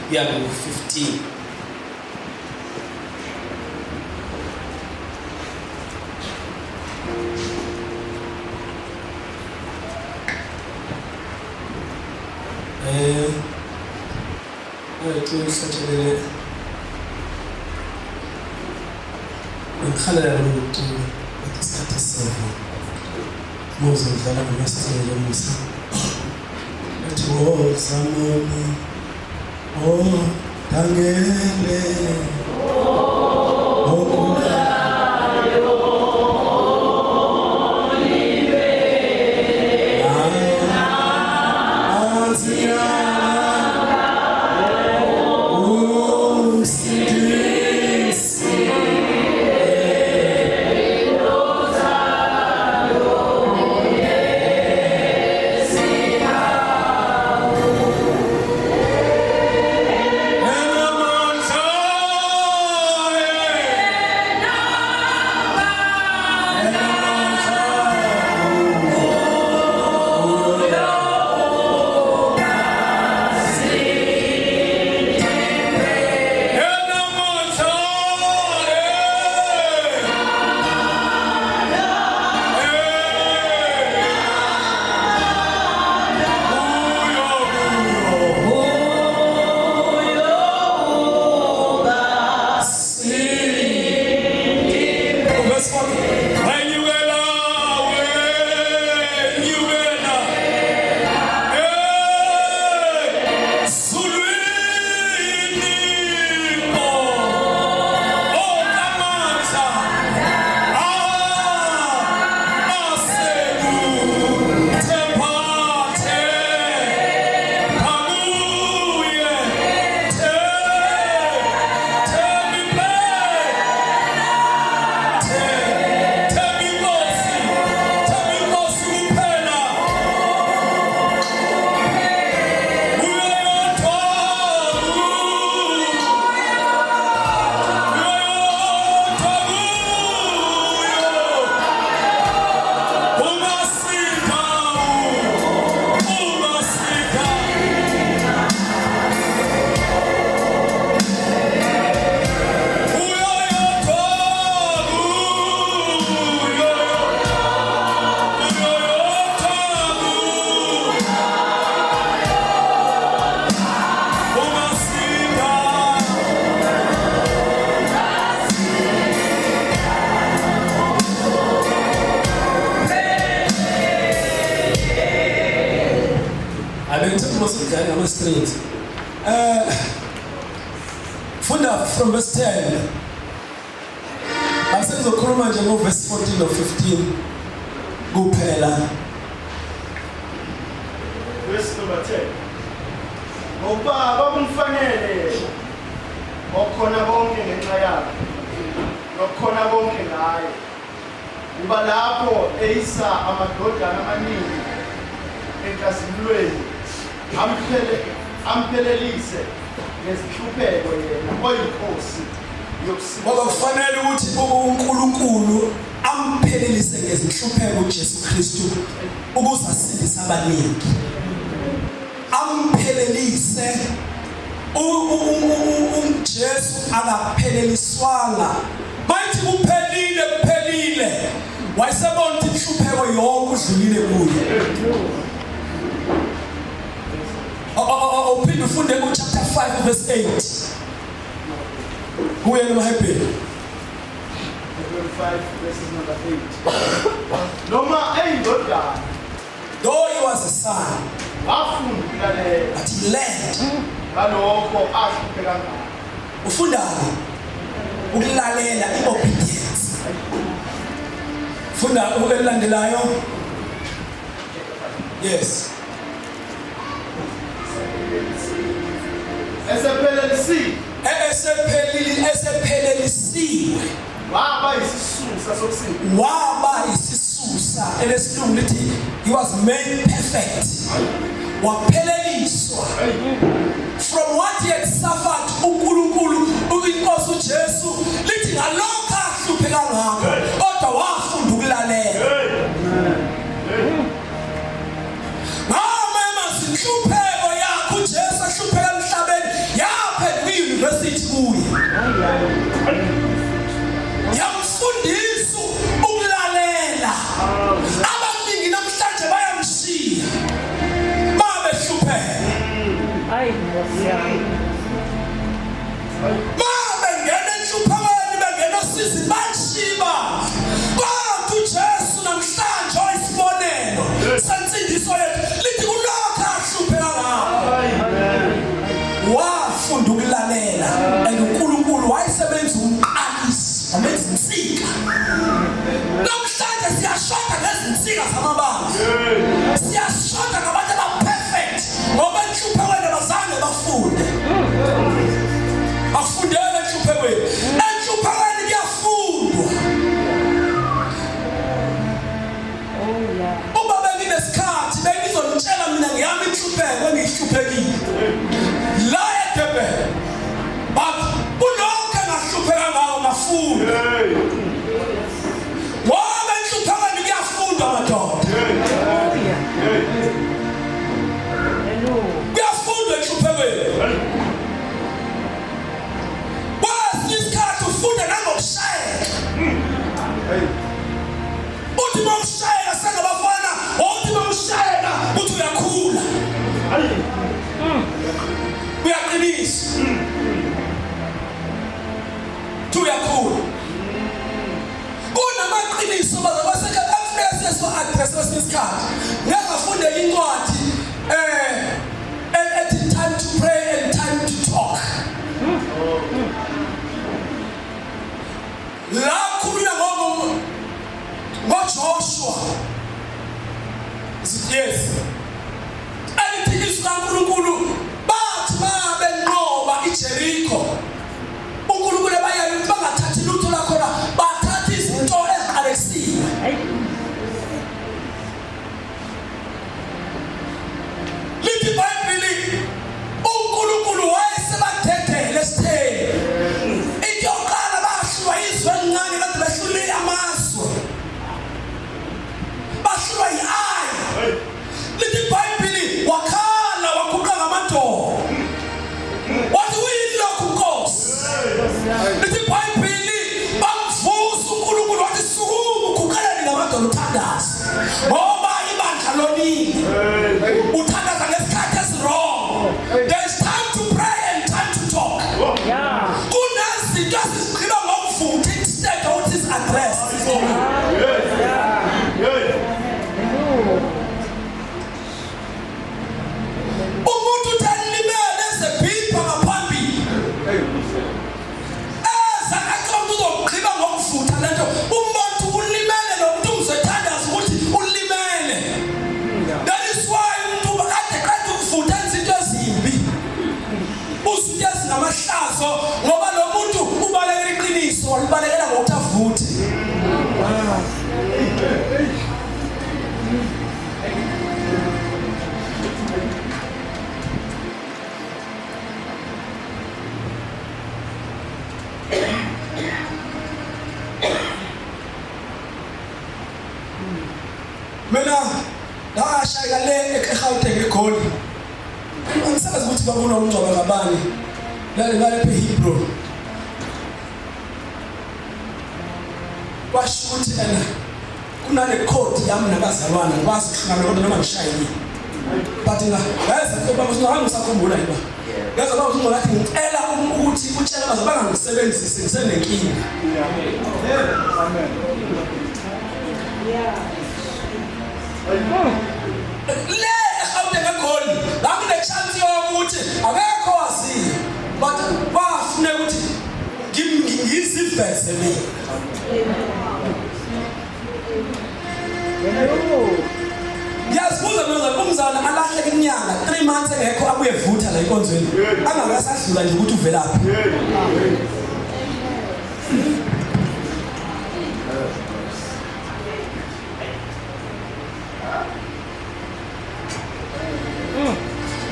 kuya ku-15. Eh wethu uhlatshelele ngikhalela lo mculo kodwa isikhathi esizovuma uma uzodlala ngomasicelo musa ethi woza mama oh dangele Verse 4. Wenyukela, wenyukela. Eh, Zulwini, oh, oh, amandla, ah, asekuthe phakuye, the, thembi Themba inkosi, themba inkosi kuphela. Uyayodwa, uyayodwa kuyo. Ungasipha, ungasipha. Street. Funda from verse 10. Asengizokhuluma nje ngo-verse 14 no 15 kuphela. Verse number 10. Ngokuba kwakumfanele yena okhona konke ngenxa yakhe nokhona konke ngaye uba lapho eyisa amadodana amaningi enkazimulweni amphele amphelelise ngezinhlupheko yena oyinkosi Ngoba kufanele ukuthi uNkulunkulu amphelelise ngezinhlupheko uJesu Kristu ukuze asindise abaningi. Amphelelise uJesu akapheleliswanga. Bayithi kuphelile kuphelile. Wayesebona ukuthi inhlupheko yonke udlulile kuye. Uphinde ufunde ku chapter 5 verse 8. Kuye namaHebheru. Hebrew 5 verses number 8. Noma eyindodana Though he was a son, wafunda ukulalela but he learned. ngalokho ahlupheka ngakho. Ufundani? Ukulalela i-obedience. Funda okulandelayo. Yes. Esephelelisiwe Esephelile esephelelisiwe waba isisusa sokusinda. Waba isisusa elesilungu lithi he was made perfect. Wapheleliswa from what he had suffered uNkulunkulu inkosi uJesu lithi ngalokho ahlupheka ngakho kodwa wafunda ukulalela. Ngama emazinhlupheko yakhe uJesu ahlupheka emhlabeni. amabandla. Siyashoda ngabantu abaperfect ngoba enhluphekweni abazange bafunde. Akufundele enhluphekweni. Enhluphekweni kuyafundwa. Uma benginesikhathi bengizonitshela mina ngeyami inhlupheko engiyihluphekile. La eDurban. But kulokho engahlupheka ngawo ngafunda. Ngoba enhluphekweni kuyafundwa madoda. Kuyafundwa enhluphekweni. Kwesinye isikhathi ufunda nangokushayeka. Uthi uma ushayeka sengabafana, uthi uma ushayeka uthi uyakhula. Uyaqinisa. Uthi uyakhula. Kunamaqiniso baze baseke ekufuneka siye siwa-address kwesinye isikhathi. Ngeke ngafundela incwadi ethi time to pray and time to talk. La khulunywa ngoJoshua. Yes. Elithi izwi kaNkulunkulu bathi mabenqoba iJeriko uNkulunkulu ebayala ukuthi bangathathi lutho lakhona bathatha izinto eziqalekisiwe. Lithi iBhayibheli uNkulunkulu wayesebadedele esitheni. Into yokuqala bahlulwa izwe elincane kade behlule amazwe. Bahlulwa yi-Ayi. Lithi iBhayibheli wakhala waguqa ngamadolo. Wathi kuyini lokhu Nkosi? Lithi iBhayibheli bamvusa uNkulunkulu wathi sukuma uguqeleni ngamadolo uthandaze. Ngoba ibandla lonile. Uthandaza ngesikhathi esiwrong. There is time to pray and time to talk. Kunezinto esizigqiba ngokuvutha instead of ukuthi address. Umuntu uthi alimele ezebhibha ngaphambili. Eza acabanga uzogqiba ngokuvutha lento. Umuntu ulimele lo muntu umzethandaza ukuthi ulimele. That is why umuntu kade qeda ukuvutha enza into ezimbi. Uzinto ezinamahlazo ngoba lo muntu ubalekela iqiniso, walibalekela ngokuthi avuthe. Mina ngashayeka le eGauteng eGoli. Angisazi ukuthi kwakunomngcwabo kabani. Lale ngalapha eHebron. Kwasho ukuthi ena kunale code yami nabazalwane ngikwazi ukuhlangana kodwa noma ngishayile. But ngeza baba ukuthi ngisakhumbula yini. Ngeza baba ukuthi ngathi ngicela ukuthi utshele abazalwane bangangisebenzisi ngisenenkinga. Amen. Le eGauteng eGoli ngangine chance yokuthi akekho waziyo but kwafuneka ukuthi ngiziveze mina. Ngiyazibuza mina umzala alahleke inyanga 3 months engekho abuye vutha la enkonzweni angakasadlula nje ukuthi uvelaphi.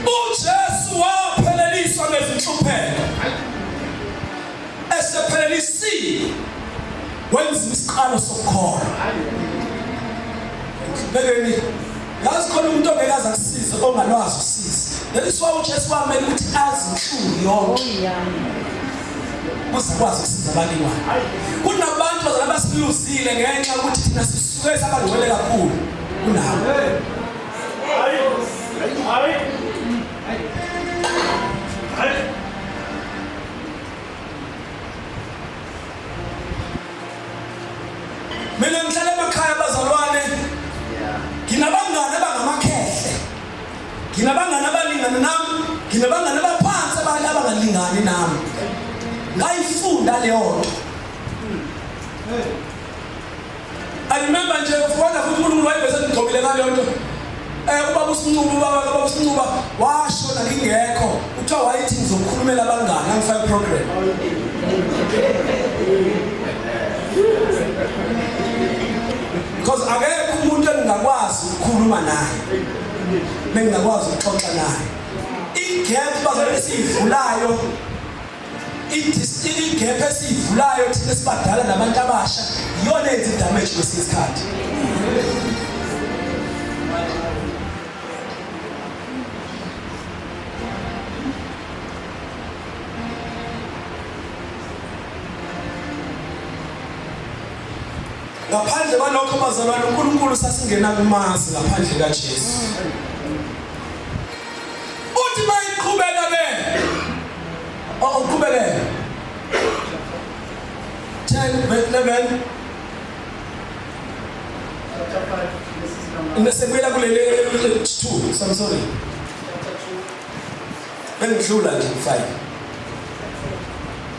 UJesu wapheleliswa ngezinhlupheko. Esephelelisiwe wenziwa isiqalo sokukholwa. Enhluphekweni yazi khona umuntu ongeke aze akusize ongalwazi usizi. That is why uJesu wamele ukuthi azi inhlungu yonke. Ukuze akwazi ukusiza abalingwane. Kunabantu bazalwane abasiluzile ngenxa yokuthi thina sisuke sabangcwele kakhulu kunabo. Mina ngihlala emakhaya bazalwane. Nginabangani abangamakhehle. Nginabangani abalingana nami, nginabangani abaphansi abanye abangalingani nami. Ngayifunda leyo nto. I remember nje kodwa futhi uNkulunkulu wayevese ngigcobile ngaleyo nto. Eh ubaba uSincuba ubaba kababa uSincuba washona ngingekho. Kuthiwa wayethi ngizokhulumela abangani angifake program. Because akekho umuntu engingakwazi ukukhuluma naye. Bengingakwazi ukuxoxa naye. Igap bazalwane esiyivulayo igap esiyivulayo thina esibadala nabantu abasha iyona enza idamage kwesinye isikhathi. Ngaphandle kwalokho bazalwane uNkulunkulu sasingenakumazi ngaphandle kaJesu. Uthi mayiqhubeka ke. Oh uqhubeke. 10 verse 11 Chapter 5 verses number Nesebuyela kuleli 2 so I'm sorry. Chapter 2 Bengidlula nje 5.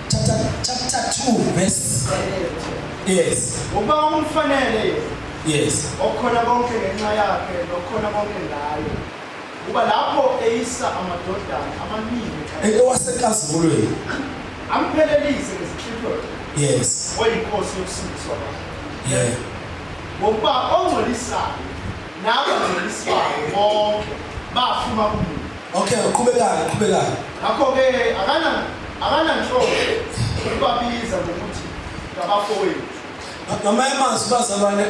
Chapter chapter 2 verse Yes. Ngokuba umfanele Yes. okhona konke ngenxa yakhe nokhona konke ngaye. Kuba lapho eyisa amadodana amaningi Ewasenkazimulweni. Amphelelise ngezinhlupheko. Yes. Oyinkosi yokusindiswa kwakhe. Yeah. Ngokuba ongcolisayo nabangcoliswayo bonke baphuma kuye. Okay, qhubekayo, qhubekayo. Ngakho-ke akana akananhloso ukubabiza ngokuthi ngabafowethu. Ngamanye amazwi bazalwane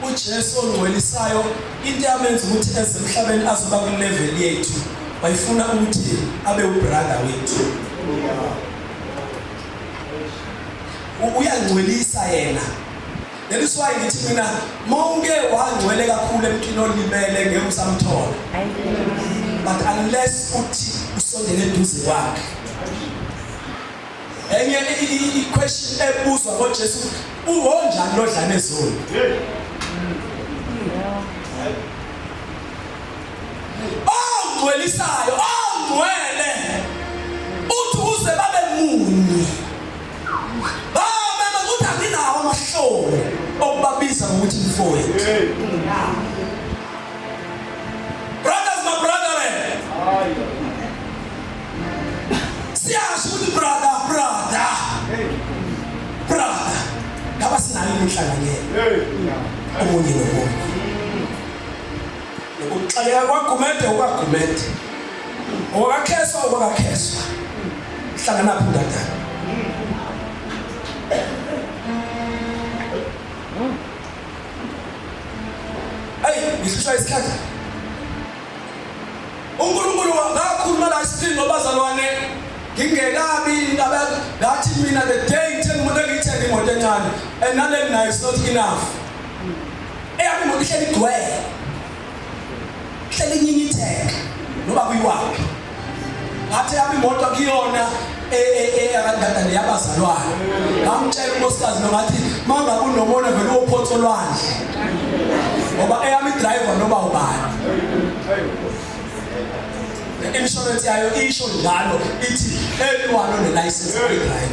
uJesu ongcwelisayo into yamenza ukuthi eze emhlabeni azoba kulevel yethu wayefuna ukuthi abe ubrother wethu. Uyangcwelisa yena. That is why ngithi mina mawuke wangcwele kakhulu emntwini olimele ngeke usamthola. But unless uthi usondele eduze kwakhe. Enye i-question ebuzwa ngoJesu uwonjani lodlana ezulu? Ongcwelisayo, ongcwele. Uthi uze babe munye. Bamema ukuthi anginawo amahloni okubabiza ngokuthi mfowethu. Brothers my brethren. Siyasho ukuthi brother brother. Brother. Ngaba sinayo inhlanganyelo. Omunye nomunye. Ukuxakeka kwaGumede okwaGumede. Okwakakheswa okwakakheswa. Hlanganaphi ndodana? Hey, ngihlushwa isikhathi. uNkulunkulu ngakhuluma la isitini ngobazalwane ngingekabi ngathi mina the day ngithenga imoto engiyithenga imoto encane and nale nginayo is not enough. Eyami imoto ihleli igcwele. Ihleli inyinyitheka noba kuyiwaphi. Ngathi yami imoto kuyona eyakandadane e, e, yabazalwane. Ngamtshela unkosikazi lo ngathi mangabe unomona vele uyophonsa olwandle. Ngoba eyami driver noba ubani. Insurance yayo isho njalo ithi anyone one license to drive.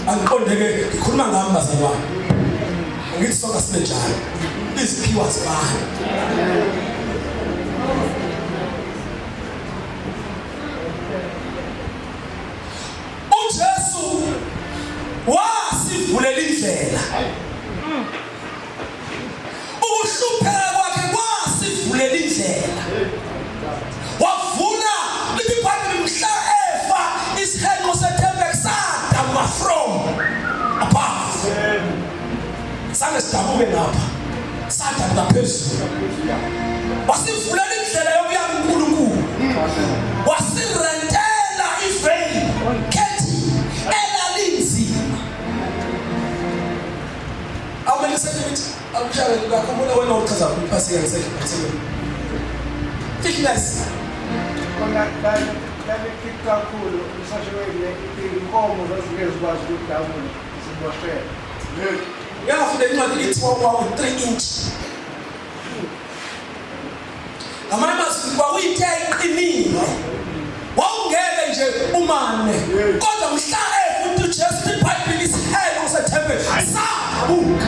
Angiqonde ke ngikhuluma ngami bazalwane. Ngithi sonke sibe njalo. Iziphiwa zibani. uJesu wasivulela indlela. Ukuhlupheka kwakhe kwasivulela indlela. Wavula lithi iBhayibheli mhla efa isihenqo sethempeli sadabuka from above. Sange sidabuke ngapha. Sadabuka phezulu. Wasivulela indlela yokuya kuNkulunkulu. Wasirentela iveil curtain elalinzima. Awumele ukuthi akushaya ngakhumbula wena uchaza iphasika ngisekho. Thickness. Kona lalikhipha kakhulu umsashe wele inkomo zazingeke zikwazi ukudabula ziboshelwe. Uyafunda incwadi ithi kwaku 3 inch. Ngamanye amazwi kwakuyinto eyayiqinile. Wawungeke nje umane. Kodwa mhla efa uJesu iBhayibheli isihenqo sethempeli sadabuka.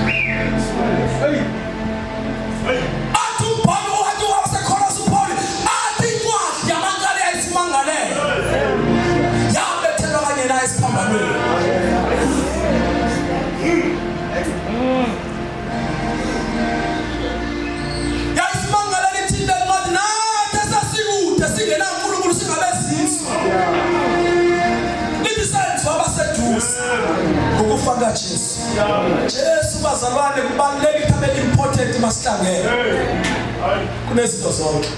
Jesu bazalwane kubalulekile abe important masihlangene kunezinto zonke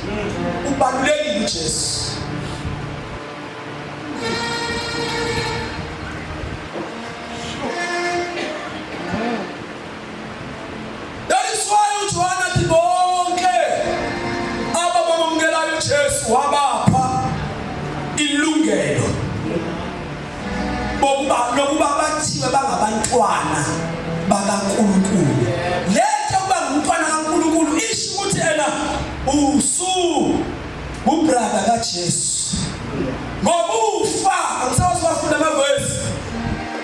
ubalulekile uJesu. That is why uJohane athi bonke ababamukelayo uJesu wabapha ilungelo bokuba lokuba bathiwe bangabantwana bakaNkulunkulu. Lento yokuba ngumntwana kaNkulunkulu isho ukuthi ena usu ubrother kaJesu. Ngokufa angisawazi wafunda amavesi.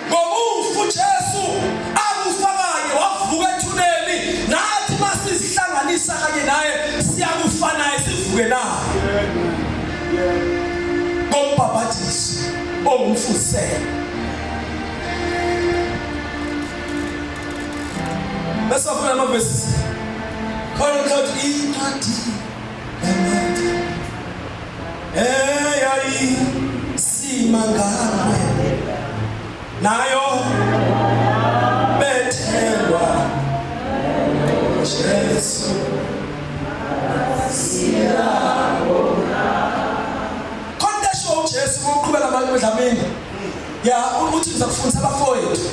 Ngokufa uJesu akufa kanye wavuka ethuneni nathi masizihlanganisa kanye naye siyakufa naye sivuke naye. Ngombhabhadiso ongumfuziselo. Bese wafunda amavesi. Khona mhlawumbe incwadi yamanzi eyayisimangame nayo bethengwa Jesu khona esho uJesu ukuqhubeka abantu bedlamini ya uthi ngizakufundisa abafowethu.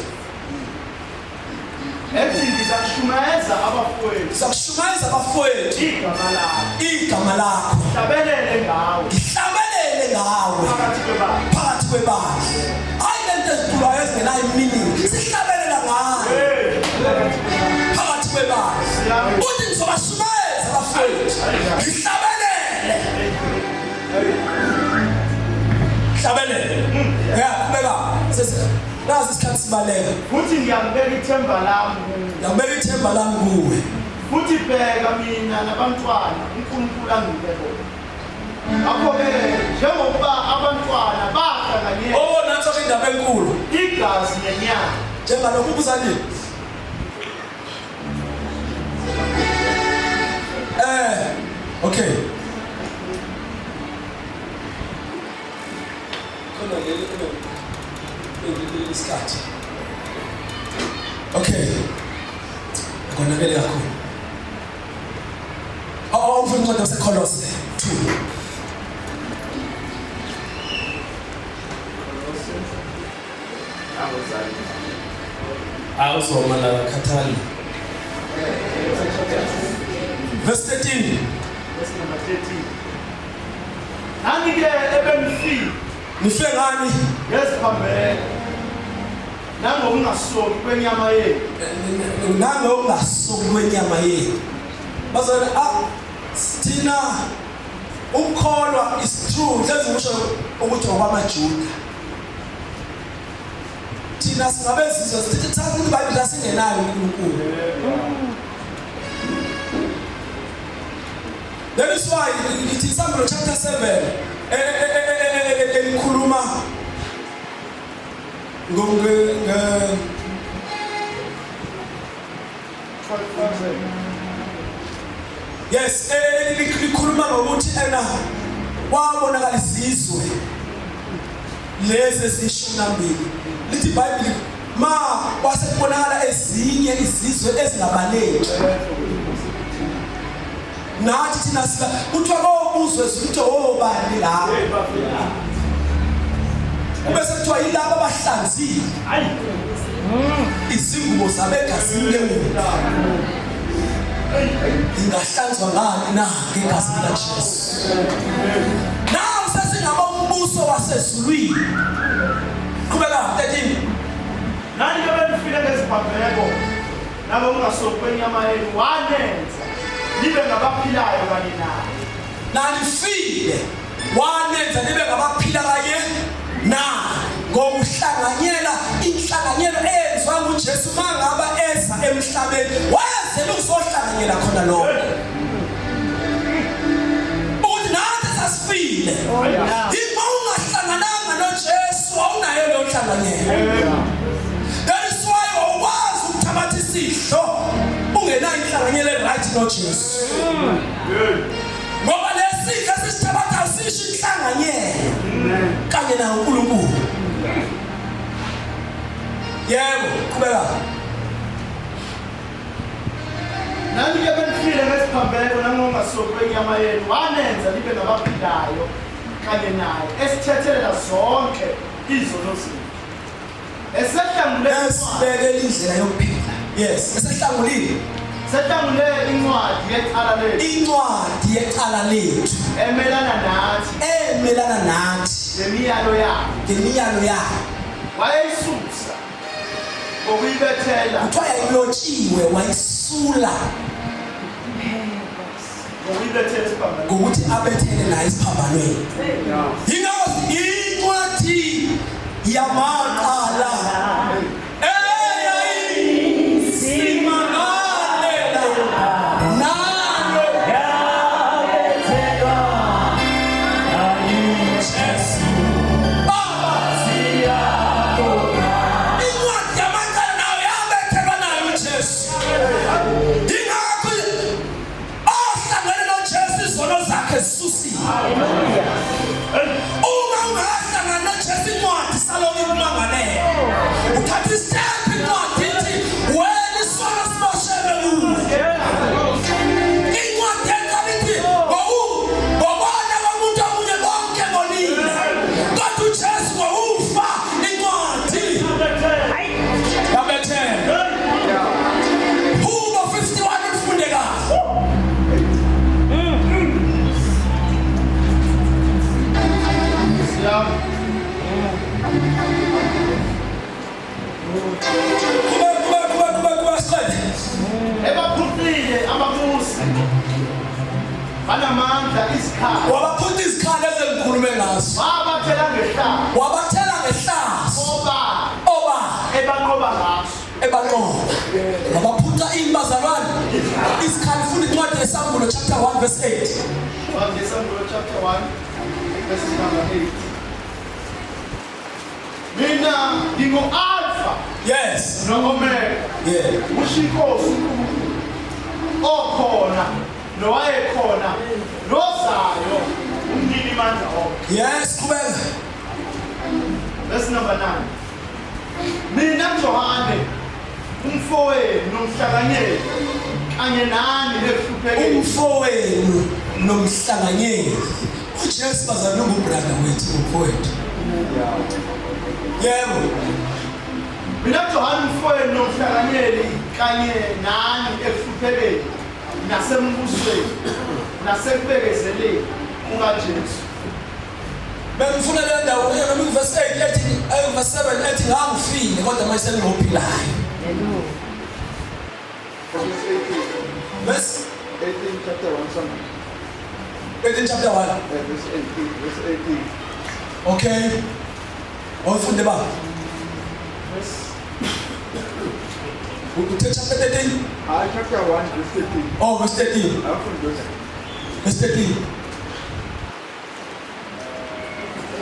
Ethi ngizakushumayeza abafowethu. Ngizakushumayeza abafowethu. Igama lakho. Igama lakho. Ngihlabelele ngawe. Ngihlabelele ngawe. Phakathi kwebandla. Phakathi kwebandla. Hayi lento eziculwayo ezingenayo meaning. Sihlabelela ngayo. Phakathi kwebandla. Uthi ngizobashumayeza abafowethu. Ngihlabelele. Hlabelele. Yeah, qhubeka. Nazi isikhathi sibaleka. Futhi ngiyakubeka ithemba lami kuwe. Ngiyakubeka ithemba lami kuwe. Futhi bheka mina nabantwana uNkulunkulu anginike bona. Ngakho-ke njengokuba abantwana bahlanganyela Oh, nanso ke indaba enkulu. igazi nenyama. Njengalokhu ubuzanini. Okay. Khona leli isikhathi. Okay. Konakele kakhulu. Oh, ufuna incwadi yaseKolose 2. Awuzoma la khathali. Verse 13. Verse number 13. Nani-ke ebenifile. Nife ngani? Ngeziphambeko. Nangokungasoki kwenyama yenu. Nangokungasoki kwenyama yenu. Bazalwane ah thina ukukholwa is true hlezi ngisho ukuthi okwamaJuda. Thina singabezizwe sithi thatha ukuthi iBhayibheli asingenayo uNkulunkulu. That is why ithi Isambulo chapter 7 elikhuluma nge Yes, likhuluma ngokuthi ena wabonakala izizwe lezi ezishumi nambili. Lithi iBhayibheli ma kwase kubonakala ezinye izizwe ezingabaleki. Nathi thina sika kuthiwa kobuzwe ukuthi obani la. Kube sekuthiwa yilabo abahlanzile. Izingubo zabo egazini lewundlu. Ingahlanzwa ngani na ngegazi likaJesu? Nawu sesingaba umbuso wasezulwini. Qhubeka 13. Nani ke benifile ngeziphambeko nangokungasoki kwenyama yenu wanenza nibe ngabaphilayo kanye naye. Nanifile wanenza nibe ngabaphila kanye naye ngokuhlanganyela inhlanganyelo eyenziwa nguJesu mangaba eza emhlabeni wayezela ukuzohlanganyela khona lokho ukuthi nathi sasifile uma ungahlangananga noJesu awunayo leyo nhlanganyelo. That is why awukwazi ukuthabatha isidlo ungenayo inhlanganyelo right noJesu. Ngoba lesidlo esisithabatha sisho inhlanganyelo kanye naye uNkulunkulu. Yebo, qhubeka. ukungasoki kwenyama yenu wanenza nibe ngabaphilayo kanye naye esithethelela zonke izono zethu esehlangule esibekela indlela yokuphila. Yes, esehlangulile. Sehlangule incwadi yecala lethu. Incwadi yecala lethu. Emelana nathi. Emelana nathi. Ngemiyalo yakhe. Ngemiyalo yakhe. Wayeyisusa ngokuyibethela. Kuthiwa yayilotshiwe wayisula. Ngokuyibethela esiphambanweni. Ngokuthi abethele naye esiphambanweni. Yingakho incwadi yamaqala eyayisimangalela nayo Yabethelwa Jesu. Baba, incwadi yamacala nayo yabethelwa nayo uJesu. Yingakho ohlangene noJesu izono zakhe zisusiwe. Uma ungahlangana noJesu incwadi saloko ikumangalela. Uthatha istep incwadi ithi wena isono siboshelwe kuwe. Incwadi eqala ithi ngokona komuntu omunye bonke bonile. Kodwa uJesu ngokufa incwadi yabethelwa. Hubo 51 ufunde kahle. Kuba kuba kuba kuba kuba siqede. Ebaphucile ababusi banamandla izikhali. Wabaphuca izikhali ezengikhulume ngazo. Wabathela ngehlazo. Wabathela ngehlazo. Oba. Oba. Ebanqoba ngaso. Ebanqoba. Wabaphuca ini bazalwane? Izikhali. Funda incwadi yeSambulo chapter 1 verse 8. Incwadi yeSambulo chapter 1 verse number 8. Mina ngingu-Alpha Yes. no-Omega. Yeah. Kusho inkosi uNkulunkulu okhona nowayekhona nozayo umnini mandla onke. Yes, qhubeka. Verse number 9. Mina Johane umfowenu nomhlanganyeli kanye nani ekuhluphekeni. Umfowenu nomhlanganyeli. UJesu bazalwane ungubrother wethu, umfowethu. Yebo. Mina Johane umfowenu nomhlanganyeli kanye nani ekuhluphekeni nasembusweni nasekubekezeleni kukaJesu. Bengifuna le ndawo noma verse 8 ethi verse 7 ethi ngangifile kodwa manje sengingophilayo. Verse 18 chapter 1 something. 18 chapter 1. Verse 18, verse 18. Okay. Awufunde baba. Uthe chapter 13? Ah, chapter 1 verse 13. Oh, verse 13. Awufunde. Verse 13.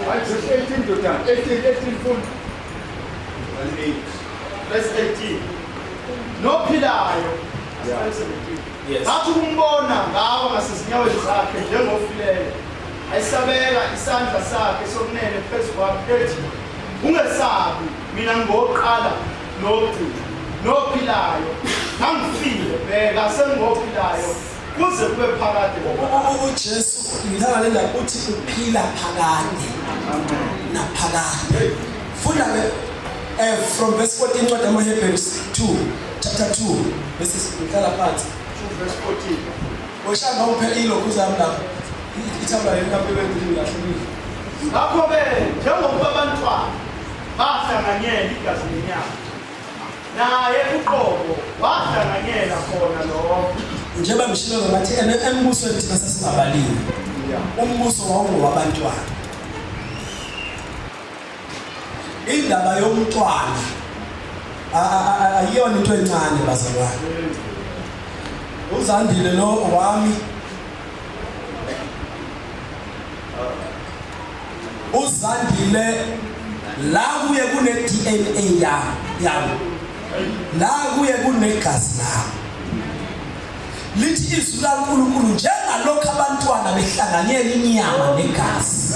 Hayi verse 18 ndodana. 18 18 funda. Verse 18. Nophilayo. Yeah. Yes. Ngathi ukumbona ngawa ngasezinyaweni zakhe njengofileyo. Ayisabeka isandla sakhe sokunene phezu kwami ethi ungesabi mina ngoqala nogcina nophilayo ngangifile bheka sengophilayo kuze kube phakade. UJesu ngithanda le ndaba uthi uphila phakade naphakade. Funda ke from verse 14 incwadi yamaHebheru 2 chapter 2 verses ngihlala phansi. 2 verse 14. Oshanga uphela ilokhu zami lapho. Ithabula leli kaphe wethu lahlukile. Ngakho-ke njengokuba abantwana bahlanganyela igazi nenyama naye uqobo wahlanganyela khona lokho. Njengoba ngishilo ngathi embusweni thina sasingabaliwe. Umbuso wawungowabantwana. Indaba yomntwana ayiyona into encane bazalwane. Uzandile lo wami Uzandile la kuye kune DNA ya yami. La kuye kunegazi lami. Lithi izwi laNkulunkulu njengalokho abantwana behlanganyela inyama negazi.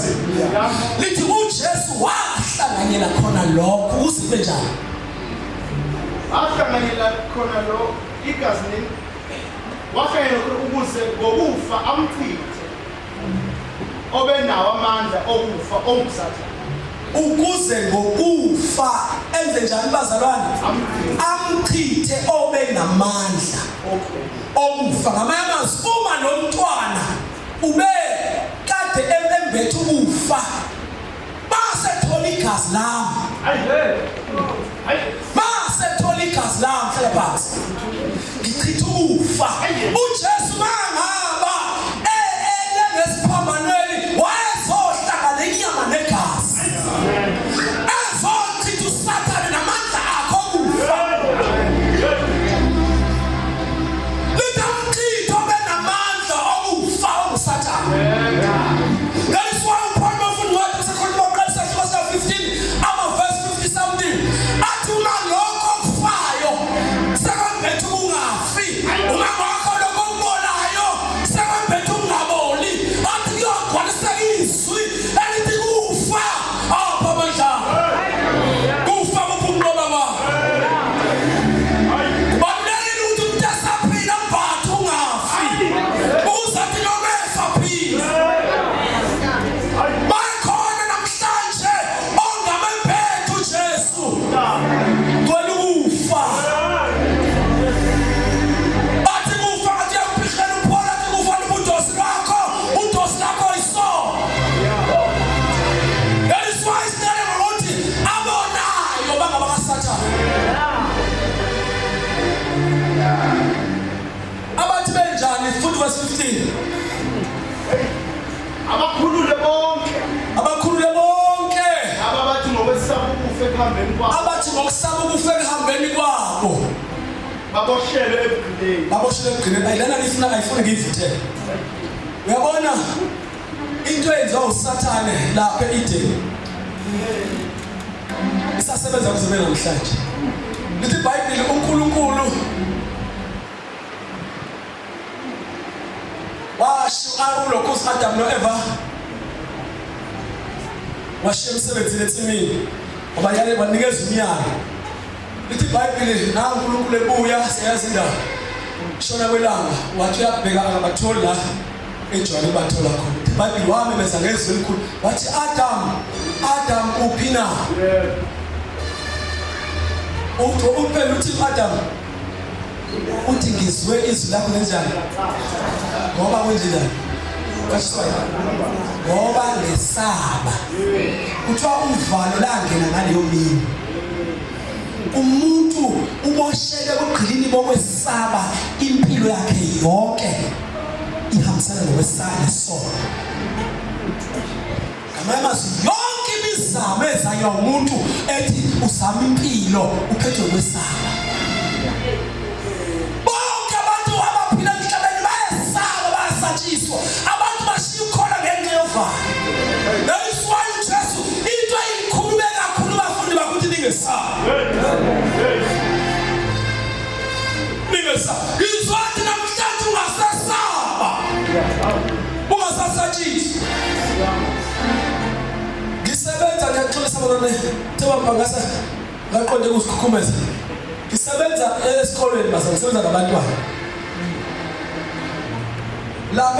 Lithi uJesu wahlanganyela khona lokho ukuze kube njani? Wahlanganyela khona lo igazi ne Wahlanyelwa ukuze ngokufa amchithe obenawo amandla okufa onguSathane. Ukuze ngokufa enze njani bazalwane? Amchithe obenamandla okufa. Ngamanye amazwi uma lo mntwana ube kade embethe ukufa masethola igazi lami masethola igazi lami hlala phansi ngichitha ukufa uJesu mangaba ele ngesiphambanweni wayezohlangana inyama negazi ezochitha uSathane namandla akhe okufa lithi amchithe obenamandla okufa onguSathane. That is why uPaul mafunda incwadi yaseKorinte bokuqala isahluko sika-15 amavesi 50 something athi uma lokho okufayo sekwembethe ukungafi, uma ngakho lokho okubolayo sekwembethe ukungaboli, athi kuyogcwaliseka izwi elithi kufa apha amandla kufa kuphi ukunqoba kwakho. Kubalulekile ukuthi umuntu esaphila ambathe ungafi ukuze athi noma efa aphile. Bakhona namhlanje ongamembethe uJesu. Gcwele ukufa. Bathi kufa ngathi uyakuphihlela uphola athi kufa lubudosi lwakho, udosi lakho isono. That is why sinele ngokuthi abonayo bangabakaSathane. Abathi benjani futhi verse 15. Abakhulule bonke. Abakhulule bonke. Ababathi ngokwesaba ukufa ekuhambeni kwabo. Abathi ngokusaba ukufa ekuhambeni kwabo. Baboshelwe ebugqileni. Baboshelwe ebugqileni. Ayilana ngifuna ayifuni ngiyivuthele. Uyabona into eyenziwa uSathane lapha e-Eden. Isasebenza kuze kube namhlanje. Lithi iBhayibheli uNkulunkulu washo ulokhu Adam noEva washiya emsebenzini ensimini wabayale wanikeza umyalo lithi iBhayibheli na uNkulunkulu ebuya siyazi indaba shona kwelanga wathi uyabheka akabatholi la ejwayele ubathola khona iBhayibheli wamemeza ngezwi elikhulu wathi Adam Adam uphi na uthi uphela uthi Adam uthi ngizwe izwi lakho kanjani ngoba kwenjenjani ngoba ngesaba kuthiwa uvalo langena ngaleyo mini umuntu uboshelwe ebugqilini bokwesaba impilo yakhe yonke ihambisana nokwesaba nesono Ngamanye amazwi yonke imizamo ezanywa umuntu ethi uzama impilo uphethwe ukwesaba. Bonke abantu abaphila emhlabeni bayesaba bayasatshiswa. Abantu bashiya ukukholwa ngenxa yovalo. That is why uJesu into ayikhulume kakhulu abafundi bakhe ukuthi ningesabi. Ningesabi. Ngizwathi namhlanje ungasesaba. Ungasasatshiswa. Ngisebenza ngiyaxolisa balwane. Theba ngasa ngaqonde ukusikhukhumeza. Ngisebenza esikolweni basa ngisebenza nabantwana. La